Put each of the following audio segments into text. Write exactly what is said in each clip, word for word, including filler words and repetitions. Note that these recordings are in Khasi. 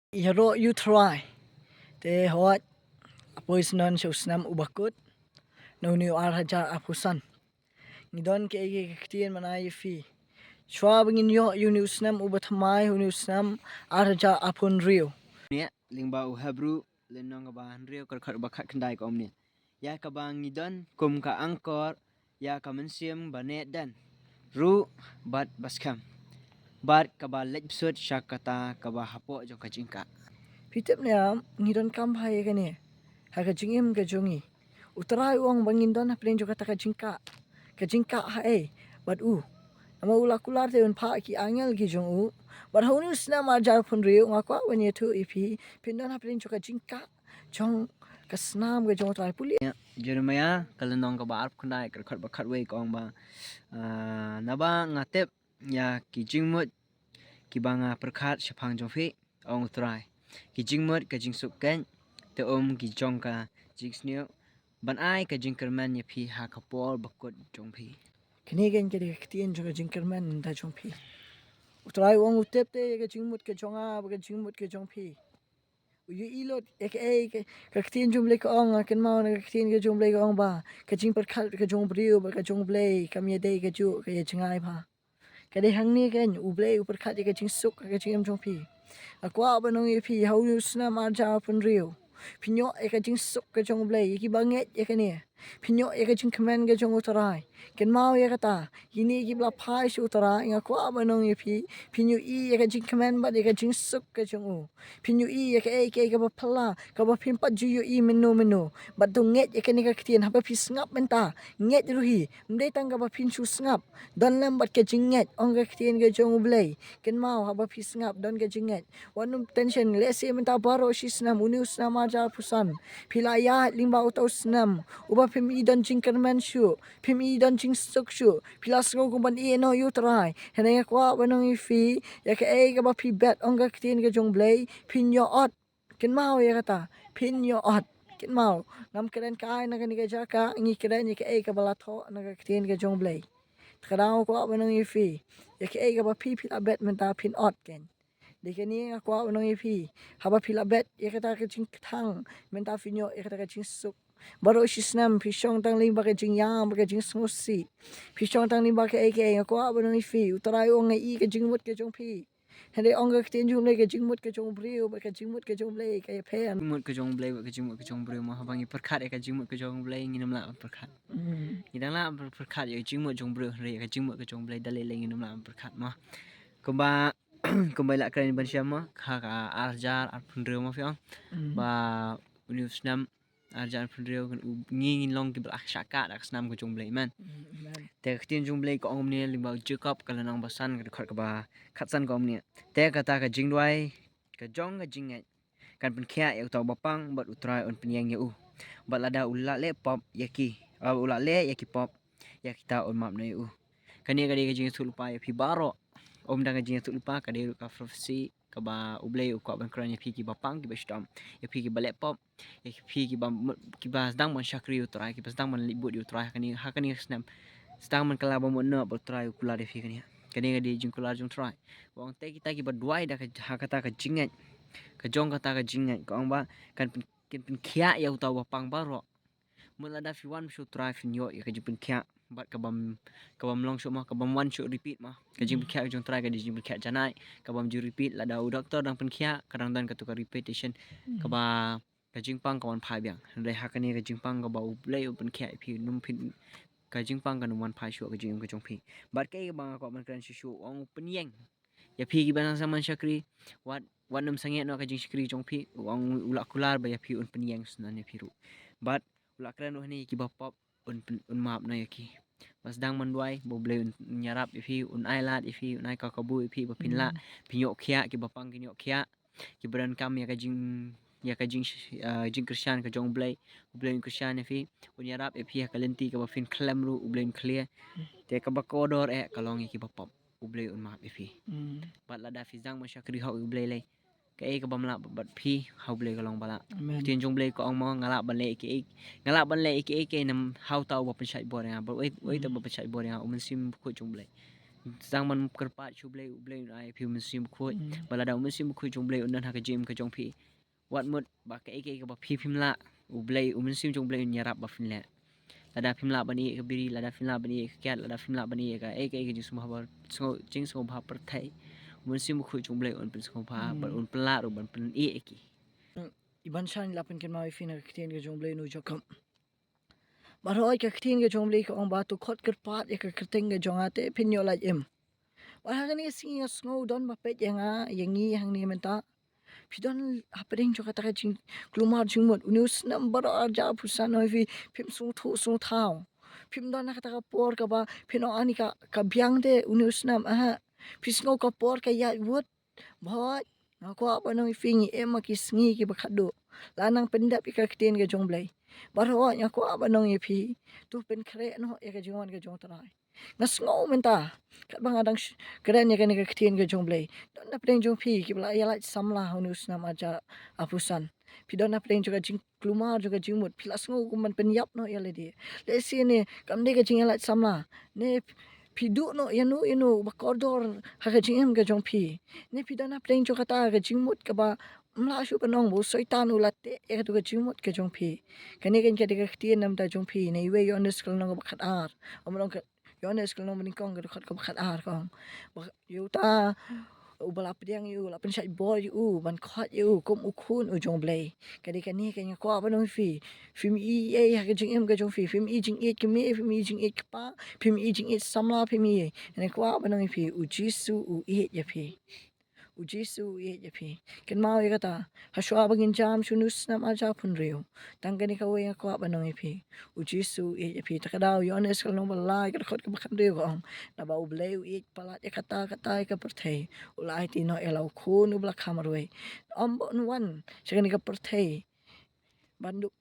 Ïaroh ïa U Trai. Te hooid, la poi shen sha u snem uba kut na une u ar hajar arphew san. Ngi don kaei kaei ka ktien ban ai ïa phi. Shuwa ba ngin ïoh ïa une u snem uba thymmai, une u snem ar hajar arphew hynriew. Nia, lyngba u Hebru, lynnong kaba hynriew, ka dkhot ba khatkhyndai ka ong kumne: Ïa kaba ngi don kum ka angkor ïa ka mynsiem ba neh dien ruh bad ba skhem, bad kaba leit bsut sha kata kaba hapoh jong ka jingkah. Phi tip ne em, ngi donkam bha ïa kane ha ka jingim ka jong ngi. U Trai u ong ba ngin don hapdeng jong kata ka jingkah. Ka jingkah ha ei? Bad u. Namar u la kular te un phah ki angel ki jong u. Bad ha une u snem ar hajar arphew hynriew, nga kwah ban ïathuh ïa phi, phin don hapdeng jong ka jingkah jong ka snam ka jong U Trai. Pule ïa Jeremiah, ka lynnong kaba arphew khyndai, ka dkhot ba khatwei, ka ong ba, ah, naba nga tip ïa ki jingmut kiba nga pyrkhat shaphang jong phi, ong U Trai, ki jingmut ka jingsuk keiñ, te um ki jong ka jingsniew, ban ai ka jingkyrmen ïa phi ha ka por ba kut jong phi. Kane keiñ ka dei ka ktien jong ka jingkyrmen mynta jong phi. U Trai u ong u tip te ïa ka jingmut ka jong nga bad ka jingmut ka jong phi. U ïohi lut ïa kaei ka, ka ktien jong U Blei ka ong, nga kynmaw na ka ktien ka jong U Blei ka ong ba ka jingpyrkhat ka jong u briew bad ka jong U Blei kam ïadei kajuh, ka ïajngai bha. Ka dei hangne keiñ, U Blei u pyrkhat ïa ka jingsuk ha ka jingim jong phi. Nga kwah ban ong ïa phi, ha une u snem ar hajar arphew hynriew, phin ïoh ïa ka jingsuk ka jong U Blei, ïa kiba ngeit ïa kane. Phin ïoh ïa ka jingkmen ka jong U Trai. Kynmaw ïa kata, kine kiba la phai sha U Trai, nga kwah ban ong ïa phi, phin ïohi ïa ka jingkmen bad ïa ka jingsuk ka jong u. Phin ïohi ïa kaei kaei kaba phylla, kaba phim pat ju ïohi mynno mynno. Bad to ngeit ïa kane ka ktien, haba phi sngap mynta, ngeit ruh hi. Ym dei tang kaba phin shu sngap, don lem bad ka jingngeit, ong ka ktien ka jong U Blei. Kynmaw, haba phi sngap, don ka jingngeit. Wat nym tension, lehse mynta baroh shi snem, une u snem ar hajar arphew san, phi la ïaid lyngba uta u snem uba phim i don jingkyrmen shuh, phim i don jingsuk shuh, phi la sngew kum ban ïehnoh ïa U Trai. Hynrei nga kwah ban ong ïa phi, ïa kaei kaba phi bet, ong ka ktien ka jong U Blei, phin ïoh ot. Kynmaw ïa kata, phin ïoh ot. Kynmaw, ngam kren kai na kane ka jaka, ngi kren ïa kaei kaba la thoh na ka ktien ka jong U Blei. Te ka daw nga kwah ban ong ïa phi, ïa kaei kaba phi, phi la bet mynta, phin ot keiñ. Dei kane nga kwah ban ong ïa phi, haba phi la bet ïa kata ka jingkthang, mynta phin ïoh ïa kata ka jingsuk. Baroh shi snem phi shong tang lyngba ka jingïam, ka jingsngewsih. Phi shong tang lyngba kaei kaei, nga kwah ban ong ïa phi, U Trai u ong nga i ka jingmut ka jong phi. Hynrei ong ka ktien jong U Blei, ka jingmut ka jong u briew bad ka jingmut ka jong U Blei ka ïapher. Jingmut ka jong U Blei bad ka jingmut ka jong u briew, mo, haba ngi pyrkhat ïa ka jingmut ka jong U Blei, ngin ym lah ban pyrkhat. Mm. Ngi dang lah ban pyrkhat ïa ka jingmut jong u briew, hynrei ïa ka jingmut ka jong U Blei da lei lei ngin ym lah ban pyrkhat, mo. Kumba, kumba i la kren ban shem, mo, ha ka ar hajar arphew hynriew, mo, phi ong. Mm. Ba une u snem ar hajar arphew hynriew, kan u, ngi ngin long kiba la shah kah da ka snam ka jong U Blei, amen. Mm, amen. Te ka ktien jong U Blei ka ong kumne lyngba u Jakob, ka lynnong ba san, ka dkhot kaba khatsan, ka ong kumne: Te kata ka jingduwai ka jong ka jingngeit kan pynkhiah ïa uta uba pang, bad U Trai un pynïeng ïa u. Bad lada u la leh pop ïa ki, ah, u la leh ïa ki pop, ïa kita un map noh ïa u. Kane ka dei ka jingïathuhlypa ïa phi baroh. Ym dang ka jingïathuhlypa, ka dei ruh ka prophecy kaba U Blei u kwah ban kren ïa phi kiba pang, kiba shitom, ïa phi kiba leh pop, ïa phi kiba, kiba sdang ban shakri ïa U Trai, kiba sdang ban leit bud ïa U Trai ha kane, ha kane ka snem. Sdang ban kylla ba mut noh, bad U Trai u kular ïa phi kane. Kane ka dei jingkular jong U Trai. U ong te kita kiba duwai da ka, ha kata ka jingngeit, ka jong kata ka jingngeit, ka ong ba kan pyn, kan pynkhiah ïa uta uba pang baroh. Mut lada phi wan sha U Trai phin ïoh ïa ka jingpynkhiah bad kabym, kabym long shuh, mo, kabym wan shuh repeat, mo. Ka jingpynkhiah ka jong U Trai ka dei jingpynkhiah janai, kabym ju repeat. Lada u doktor dang pynkhiah, ka dang don kato ka repetition, kaba ka jingpang ka wan phai biang. Hynrei ha kane ka jingpang kaba U Blei u pynkhiah ïa phi, nym phin, ka jingpang kan ym wan phai shuh ha ka jingim ka jong phi. Bad kaei kaba nga kwah ban kren shuh shuh, u ong u pynïeng ïa phi kiba nang sdang ban shakri, wat, wat nym sangeh noh ka jingshakri jong phi, u ong u la kular ba ïa phi un pynïeng syndon ïa phi ruh. Bad u la kren ruh hangne, kiba pop un pyn, un map noh ïa ki. Bad sdang ban duwai ba U Blei un ïarap ïa phi, un ailad ïa phi, un ai ka kabu ïa phi ba phin lah, phin ïoh khiah, kiba pang kin ïoh khiah, kiba donkam ïa ka jing, ïa ka jing, ah, jingkyrshan ka jong U Blei, U Blei un kyrshan ïa phi, un ïarap ïa phi ha ka lynti kaba phin khlem ruh, U Blei un khleh. Te kaba kordor eh ka long ïa kiba pop, U Blei un map ïa phi. Mm. Bad lada phi sdang ban shakri hok ïa U Blei lei, kaei kabym lah bad phi, ha U Blei ka long ba lah. Amen. Ktien jong U Blei ka ong, mo, nga lah ban leh ïa kiei, nga lah ban leh ïa kiei kiei ne em ha uta uba pynshait bor ïa nga, bad uei, uei uta uba pynshait bor ïa nga? U Mynsiem Bakhuid jong U Blei. Tang ban kyrpad sha U Blei, U Blei un ai ïa phi u Mynsiem Bakhuid. Mm. Ba lada u Mynsiem Bakhuid jong U Blei un don ha ka jingim ka jong phi, wat mut ba kaei kaei kaba phi phim lah, U Blei, u Mynsiem jong U Blei un ïarap ba phin leh. Lada phim lah ban ïeh ka biri, lada phim lah ban ïeh ka kiad, lada phim lah ban ïeh kaei kaei ka jingsngewbha, sngewbha, jingsngewbha pyrthei, u Mynsiem Bakhuid jong U Blei un pynsngewbha, mm, bad un pynlah ruh ban pynïeh ïa ki. I Banshan, la pynkynmaw ïa phi na ka ktien ka jong U Blei, u Jakob. Baroh ka ktien ka jong U Blei ka ong ba to khot kyrpad ïa ka kyrteng ka jong nga te phin ïoh lait im. Bad ha kane ka sngi nga sngew don ba peit ïa nga, ïa ngi hangne mynta. Phi don hapdeng jong kata ka jingkulmar jingmut. Une u snem baroh ar hajar arphew san, ong ïa phi, phim sngewthuh sngewthaw. Phim don ha kata ka por kaba phin ong ani ka, ka biang te une u snem, aha. Phi sngew ka por ka ïaid wut. Bad nga kwah ban ong ïa phi, ngi im ha ki sngi kiba khatduh. La nang pyndep ïa ka ktien ka jong U Blei. Baroh nga kwah ban ong ïa phi, to pynkhreh noh ïa ka jingwan ka jong U Trai. Nga sngew mynta, katba nga dang sh-, kren ïa kane ka ktien ka jong U Blei, don hapdeng jong phi kiba la ïalait samla ha une u snem ar hajar arphew san. Phi don hapdeng jong ka jingkulmar jong ka jingmut, phi la sngew kum ban pynïap noh ïa lade. Lehse ne kam dei ka jingïalait samla, ne phi duh noh ïano ïano ba kordor ha ka jingim ka jong phi, ne phi don hapdeng jong kata ka jingmut kaba ym lah shuh ban ong ba u Soitan u la teh ïa kato ka jingmut ka jong phi. Kane kan ka dei ka ktien na bynta jong phi na iwei Ïoannis ka lynnong kaba khatar. Ym long ka Ïoannis ka lynnong banyngkong ka dkhot kaba khatar ka ong ba ïa uta uba la pdiang ïa u, la pynshait bor ïa u ban khot ïa u kum u khun u jong U Blei. Ka dei kane ka nga kwah ban ong ïa phi. Phim ïohi ei ha ka jingim ka jong phi, phim ïohi jingïeit kmie, phim ïohi jingïeit kpa, phim ïohi jingïeit samla, phim ïohi. Nga kwah ban ong ïa phi, u Jisu u ïeit ïa phi. U Jisu u ïeit ïa phi. Kynmaw ïa kata, ha shuwa ba ngin jam sha une u snem ar hajar arphew hynriew, tang kane kawei nga kwah ban ong ïa phi, u Jisu u ïeit ïa phi. Ta ka daw Ïoannis ka lynnong ba lai ka dkhot kaba khathynriew ka ong, naba U Blei u ïeit palat ïa kata katai ka pyrthei, u la aiti noh ïa la u khun uba la kha marwei, ym ban wan sha kane ka pyrthei ban duh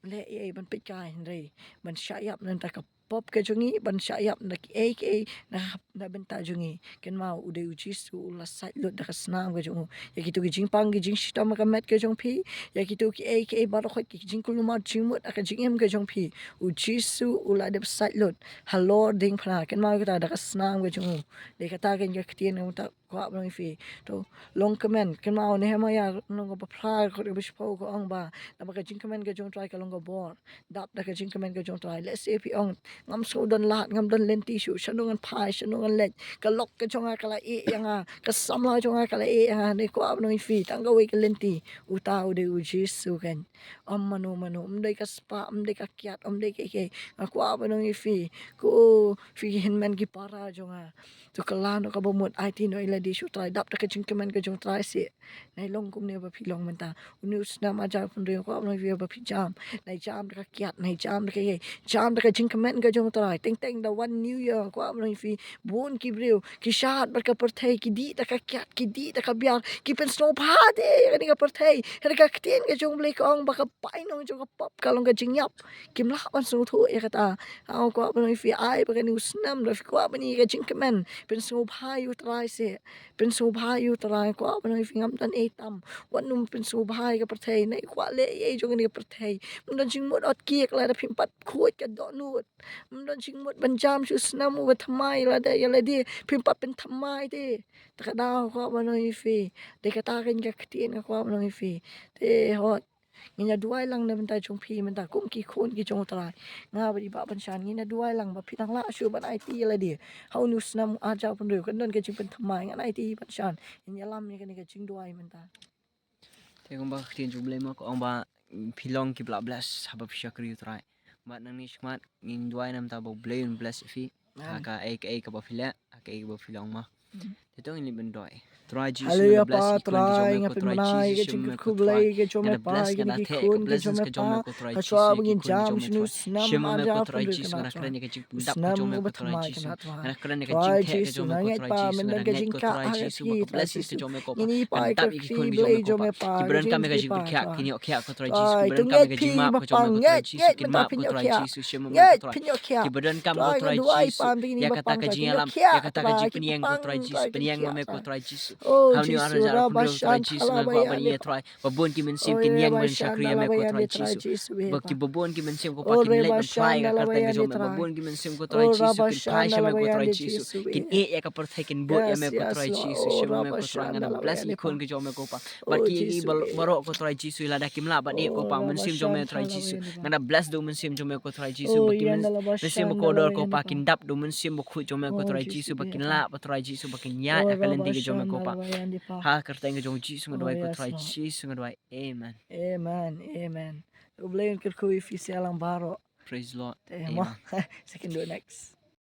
leh ei ei, ban peitkai, hynrei ban shah ïap na ka bynta ka pop ka jong ngi, ban shah ïap na kiei kiei na, na bynta jong ngi. Kynmaw, u dei u Jisu u la sait lut da ka snam ka jong u ïa kito ki jingpang ki jingshitom ha ka met ka jong phi, ïa kito kiei kiei baroh ki jingkulmar jingmut ha ka jingim ka jong phi. U Jisu u la dep sait lut halor diengphna. Kynmaw kata, da ka snam ka jong u. Dei kata ka ktien ka kwah ban ong ïa phi. To long kmen, kynmaw Nehemaïah lynnong kaba phra dkhot kaba shiphew ka ong ba, naba ka jingkmen ka jong U Trai ka long ka bor. Dap da ka jingkmen ka jong U Trai. Lehse phi ong, ngam sngew don lad, ngam don lynti shuh, shano ngan phai, shano ngan leit. Ka lok ka jong nga ka la ïeh ïa nga, ka samla jong nga ka la ïeh ïa nga. Nga kwah ban ong ïa phi, tang kawei ka lynti, uta u dei u Jisu keiñ. Ym mano mano, ym dei ka spah, ym dei ka kiad, ym dei kiei kiei. Nga kwah ban ong ïa phi, ko phi ki hynmen ki para jong nga, to kylla noh kaba mut, aiti noh ïa lade sha U Trai, dap da ka jingkmen ka jong U Trai seh. Nai long kumne ba phi long mynta. Une u snem ar hajar arphew hynriew, kwah ban ong ïa phi ba phi jam. Nai jam da ka kiad, nai jam da ka ïeit, jam da ka jingkmen ka jong U Trai. Teng teng da wan New Year, kwah ban ong ïa phi, bun ki briew ki shad bad ka pyrthei, ki dih da ka kiad, ki dih da ka biar, ki pynsngewbha te ïa kane ka pyrthei. Hynrei ka ktien ka jong U Blei ka ong ba ka bainong jong ka pop ka long ka jingïap. Kim lah ban sngewthuh ïa kata. Nga kwah ban ong ïa phi, ai ba kane u snem, lada phi kwah ban ïoh ïa ka jingkmen, pynsngewbha ïa U Trai seh. Pynsngewbha ïa U Trai. Kwah ban ong ïa phi, ngam don ei tam. Wat nym pynsngewbha ïa ka pyrthei, ne kwah leh ei ei jong kane ka pyrthei. Ym don jingmut ot kiek lada phim pat khuid ka dohnud. Ym don jingmut ban jam sha u snem uba thymmai lada ïa lade phim pat pynthymmai te. Ta ka daw kwah ban ong ïa phi, dei kata ka ktien nga kwah ban ong ïa phi. Te hooid, ngin ïa duwai lang na bynta jong phi mynta kum ki khun ki jong U Trai. Nga bad i Bah Banshan ngin ïa duwai lang ba phi nang lah shuh ban aiti ïa lade ha une u snem ar hajar arphew hynriew, kan don ka jingpynthymmai. Ngan aiti, Banshan, ngin ïalam ïa kane ka jingduwai mynta. Te kumba ka ktien jong U Blei mo ka ong ba phi long kiba la bless haba phi shakri U Trai. Bad nangne shakhmat ngin duwai na bynta ba U Blei un bless ïa phi ha kaei kaei kaba phi leh, ha kaei kaba phi long mo. Te to ngin leit ban duwai. Trai Jisu, nga da bless ïa ki khun ki jong me ko Trai Jisu, shim me ko Trai. Nga da bless, nga da theh ka blessings ka jong me ko Trai Jisu ïa ki khun ki jong me Trai. Shim me ko Trai Jisu, nga da kren ïa ka jingpyndap ka jong me ko Trai Jisu. Nga da kren ïa ka jingtheh ka jong me ko Trai Jisu, nga da ngeit ko Trai Jisu ba ka blessings ka jong me ko Pa kan dap ïa ki khun ki jong me ko Pa. Kiba donkam ïa ka jingpynkhiah kin ïoh khiah ko Trai Jisu. Kiba donkam ïa ka jingmap ka jong me ko Trai Jisu kin map ko Trai Jisu. Shim me ko Trai. Kiba donkam ko Trai Jisu ïa kata ka jingïalam, ïa kata ka jingpynïeng ko Trai Jisu. ïeng ma me ko Trai Jisu. Ha une u ar hajar arphew hynriew ko Trai Jisu, ngan kwah ban ïa Trai ba bun ki mynsiem kin ïeng ban shakri ïa me ko Trai Jisu. Ba ki, ba bun ki mynsiem ko Pa kin leit ban try ïa ka kyrteng ka jong me. Ba bun ki mynsiem ko Trai Jisu kin phai sha me ko Trai Jisu, kin ïeh ïa ka pyrthei, kin bud ïa me ko Trai Jisu. Sha me ko Trai, ngan da bless ki khun ki jong me ko Pa. Bad ki, ki baroh ko Trai Jisu, lada kim lah ban ïeh ko Pa, mynsiem jong me Trai Jisu, ngan da bless da u mynsiem jong me ko Trai Jisu. Ba ki mynsiem ba kordor ko Pa kin dap da u mynsiem bakhuid jong me ko Trai Jisu, ba kin lah, ba Trai Jisu, ba kin ïaid ha ka lynti ka jong me ko Pa. Ha ka kyrteng ka jong Jisu nga duwai ko Trai Jisu nga duwai. Amen. Amen, amen. U Blei un kyrkhu ïa phi sha lang baroh. Praise Lord. Te mo. Second, do next.